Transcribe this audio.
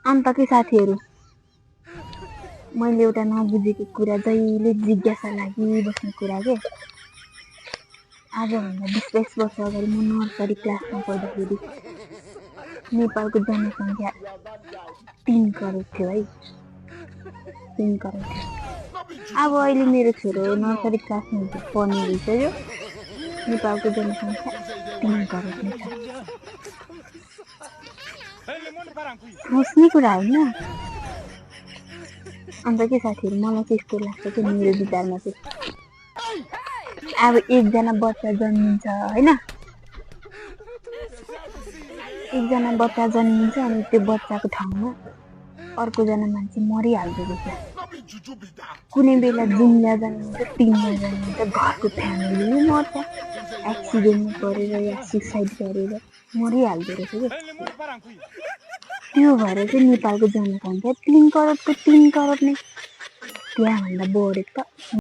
अन्त के साथीहरू, मैले एउटा नबुझेको कुरा जहिले जिज्ञासा लागिबस्ने कुरा के आजभन्दा 20-22 वर्ष अगाडि म नर्सरी क्लासमा पढ्दाखेरि नेपालको जनसङ्ख्या 3 करोड थियो है, 3 करोड थियो। अब अहिले मेरो छोरो नर्सरी क्लासमा पढ्ने भइसक्यो, नेपालको जनसङ्ख्या 3 करोड नै छ। सोच्ने कुरा होइन। अन्त के साथीहरू, मलाई चाहिँ यस्तो लाग्छ कि मेरो विचारमा चाहिँ अब एकजना बच्चा जन्मिन्छ होइन, एकजना बच्चा जन्मिन्छ अनि त्यो बच्चाको ठाउँमा अर्कोजना मान्छे मरिहाल्दो रहेछ। कुनै बेला जुम्ला जन्मिन्छ, 3 जन्मिन्छ, घरको फ्यामिली नै मर्छ, एक्सिडेन्टमा परेर या सुसाइड गरेर मरिहाल्दो रहेछ क्या। त्यो भएर चाहिँ नेपालको जनसङ्ख्या 3 करोडको 3 करोड नै, त्यहाँभन्दा बढेको त